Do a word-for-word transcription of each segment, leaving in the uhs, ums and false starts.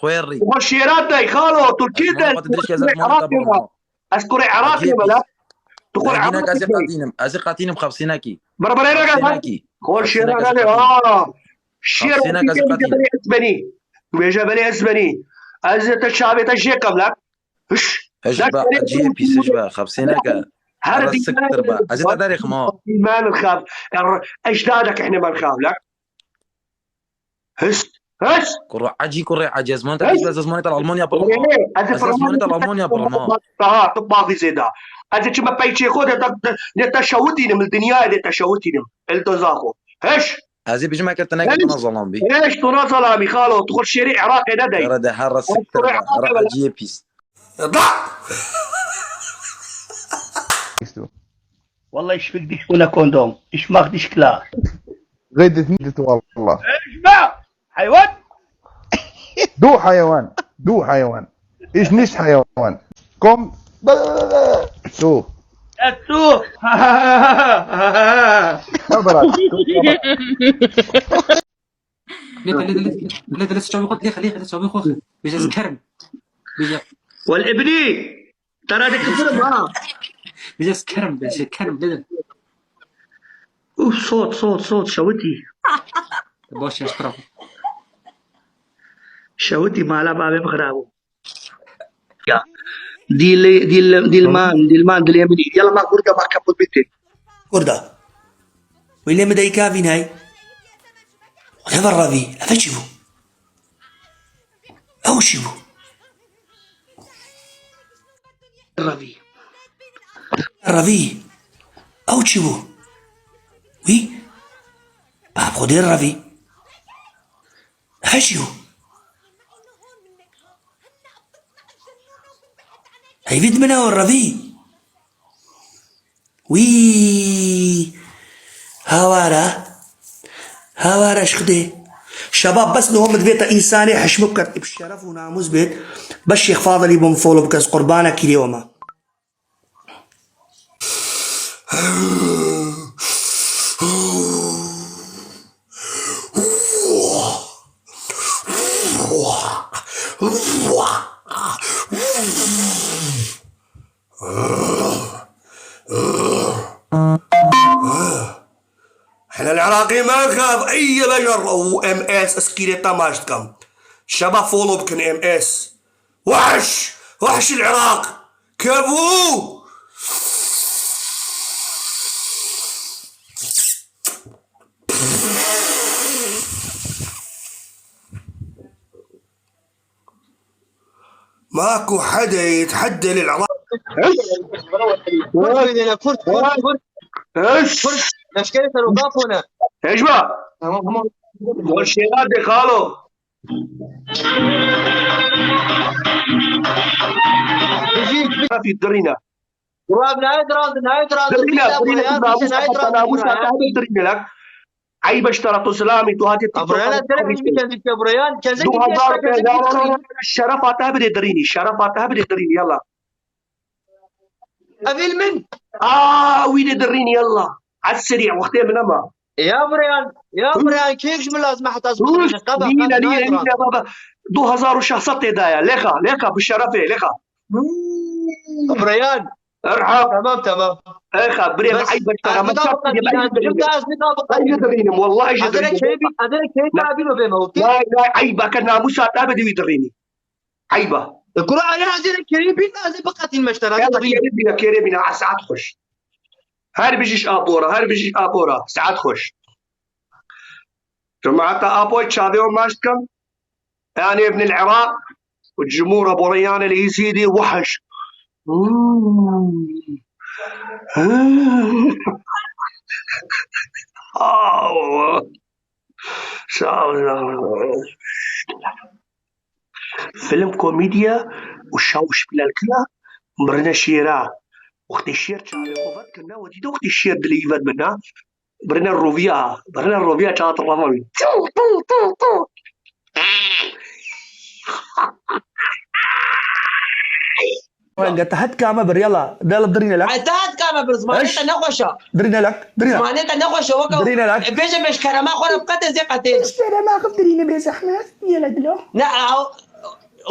Xwêrî. Xwe şêra dey, xalo, tu kê dey? Xwe dirêj ke ez ez moneta bixwim. Ez kurê Iraqê me la. Tu kurê Iraqê Ez ê dey. qatînim. Ez ê qatînim xapsînekî. Bira bira Iraqê. Xapsînekî. Xwe şêra Xapsînek ez dey. qatînim. Aa. Şêra Xapsînek ez dikê qatînim. Bêje belê ez benî. Bêje belê ez benî. Ez te çavê te jê kem la. Hiş. Hej ba, cihê pîs, hej ba, xapsêneke. Her Ara siktir ba. Ez ê te derêxim ha. Man xav. Ejdadek ehne man xav la. Hiş. Hiş. Kurê ecî, kurê ecî. Ez moneta, ez ez moneta Almanya pırma. Ez Ez ez moneta Almanya pırma. Daha tu bazı zêda. Ez çi me peyçê xo de de de te şewitînim, li dinyayê de te şewitînim. El to zaxo. Hiş. Ez ê bijime kir teneke tu nazalan bî. Hiş, tu nazalan bî xalo, tu xwe şêrê Iraqê ne dey. Ara de herre siktir ba. Herre eciyê pîs. Da! Wallahi ich fick dich ohne Kondom. Ich mach dich klar. Redet nicht, wallah. Ejma! Hayvan! Du Hayawan. Du Hayawan. Ich nicht Hayawan. Komm. So. Etsu! Barbara. ليك ليك ليك ليك ليك شعبي خوك ليك ليك شعبي خوك بيجي سكرم بيجي والابني Te re dikifirim ha. Biraz kerem be, şey kerem dedim. Uf, sot, sot, sot, şewitî. Baş yaş tarafı. Şewitî mala bavê min xirab bû. Ya. Dîl, dîl, dîlman, dîlman dilê min. Yala ma kurda ma kaput bitti. Kurda. Wî lê min deyka vînay. Xwedê ve revî. Eve çi bû? Ew çi bû? Revî. Revî. Ew çi bû? Wî? Bab Xwedê revî. Eve çi bû? Heyvît min ew revî. Wî. Hawara. Hawara ji Xwedê. Şebab bes niho min divê te însanê hişmik ket, bi şeref û namûs bêt. Bes Şêx Fadilî bû min follow bike, ez qurbana kîrê we me. احنا العراقي ما نخاف اي بشر او ام اس اسكيري تماش كم شباب فولو بكن ام اس وحش وحش العراق كفو ماكو حدا يتحدى للعراق Kurd bidêne Kurd, Kurd, Kurd, ايش Kurd. Leşkerê Serokapone. ايش بقى؟ Tamam, tamam. والشيلات دي خالو Bijî ما في درينا Kurab nayê dirandin, nayê dirandin. درينا Bîra درينا buraya, ناموس bîra nayê حتى dirandin. ناموس Bîra ya. حتى درينا لك عيب اشترى سلامي تو هاتي Abraya ne tere bî kendike buraya. Kendike دو هزار شرف حتى بدي دريني شرف حتى بدي دريني يلا Evil min. اه وين دريني يلا على السريع وقتين من اما Ya buraya, ya buraya keyf mi lazım hatta دوش نينا نينا نينا بابا دو هزار وشهسطة دايا ليخا ليخا بالشرفة ليخا Buraya. ارحب Tamam, tamam. اخا بريم عيب اشترى ما شرط يبقى يدريني والله Hazır يدريني keyfi, hazır keyfi abin o bema. لا لا عيبك الناموس ابدا يدريني عيبه Kur'an'ı hazır keyfi bin hazır bakatin meştara. يلا كيري بينا كيري بينا على ساعات خوش هر بيجيش ابورا هر بيجيش ابورا ساعات خوش جماعة ابو تشافي وماشتكم انا ابن العراق والجمهور ابو ريان اليزيدي وحش آه. فیلم کۆمیدیە و شاوشبیلەرکرا مرنە شێرا وەختی شێر چاوێ خۆ ڤەت کردنا وەدی دۆختی شێر دلی ڤەت بنا برنە ڕوڤیا برنە ڕوڤیا چات ڕەمەوی تو تو تو تو Wenge te het kame bir yala. De li dirîne lak. Te het kame bir zimanê te nexweşa. Dirîne lak. Dirîne. Zimanê te nexweşa weke. Dirîne lak. Bêje beşkerema xwe re bikete zê qetê. Bêşkerema xwe dirîne bê zehmet. Yele dilo. Ne aw.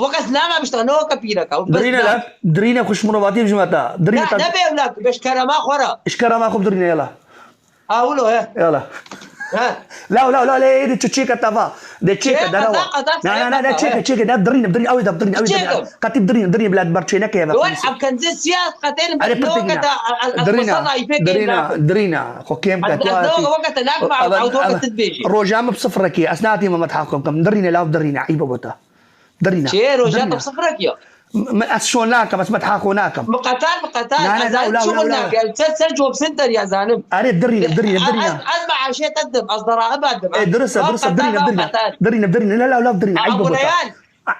Weke silama bişta ne weke pîreka. Dirîne lak. Dirîne xwe ji mirovatî bijime te. Dirîne te. Ne bê lak. Bêşkerema xwe re. Eşkerema xwe dirîne yala. Awilo he. Yala. He. La la la la de çiçek tava. De çek de rawa. Na na na de çek çek de dirin dirin awi da dirin awi da. Katib dirin dirin bla bar çene ke va. Am kan ze siyas qatel. Are pırtı gina. Dirina dirina dirina. Xokem ka tu. Rojam sıfır ki asnati Mehmet Hakom kam dirine lav dirine ibo bota. Dirîne. Çê roja te bi sifrek ya. Ez şo nakim, ez metha xwe nakim. Bi qetal bi qetal. Na, na, ez na, zanim la, çi la, xwe la. Nakim. Ser ser job center ya zanim. Erê dirîne, dirîne, dirîne. Ez, ez meaşê te dim, ez deraiba dim. E, dirist e, dirist e, dirîne, dirîne. Dirîne, dirîne, la, la, la, dirîne. Ayıp bu.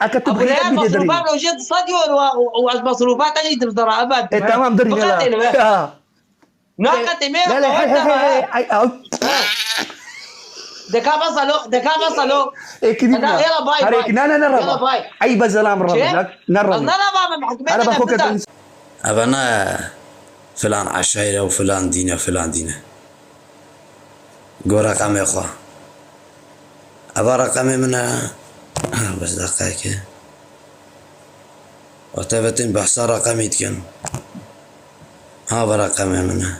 Eke tu bixîne bî de dirîne. Masrûfa rojê di sed euro û ez masrûfa te jî dim deraiba dim. E, tamam, dirîne la. Biqetilî be. Naqetê me. La la hey hey hey hey. Ay ay. Deka basalo, deka basalo. Ekidî bina. Yala bay bay. Na na na raba. Ay be zelam raba. Na raba. Na raba me mahkûmê. Ara ba xo ke. Eva ne filan eşayre û filan dîne filan dîne. Go reqemê xwe. Eva reqemê min e. Bes deqeyekê. Wate ve tên behsa reqemî dikin. Ha, ve reqemê min e.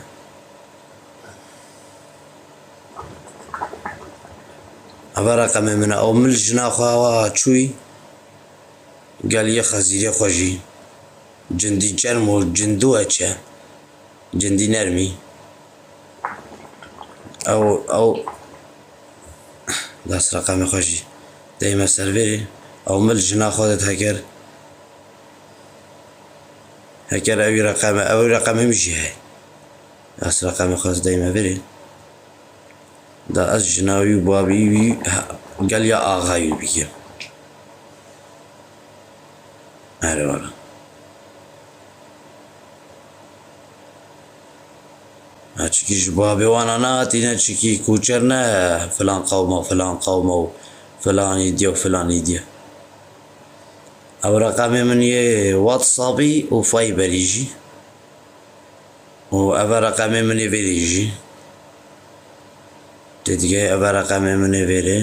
Eve reqemê min e. Ew min li jina xwe wa çûyî. Gel yê xezîrê xwe jî. Cindî çerm û cindû eçe. Cindî nermî. Ew, ew, dest reqemê xwe jî deyme ser vêrê. Ew mil jina xwe de heker. Heker ew reqeme, ew reqemê min jî heye. Dest reqemê xwe ez deyme vêrê. Da ez jina wî û babî wî, ha, gel ya axa wî bike. Erê wala. Ha, çikî ji babê wana nehatîne, çikî koçer ne, filan qewma, filan qewma û filanî diye û filanî diye. Ew reqemê min yê WhatsAppî û Fiberî jî. Û eve reqemê min ê vêrê jî. Tê digê eve reqemê min ê vêrê.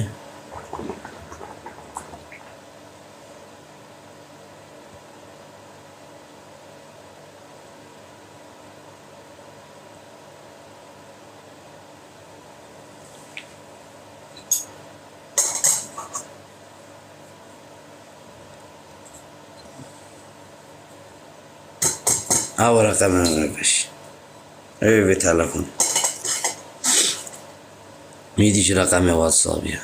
Ew reqemê min vêş. Ew vê telefon. Mîdî ji reqemê WhatsApp ya.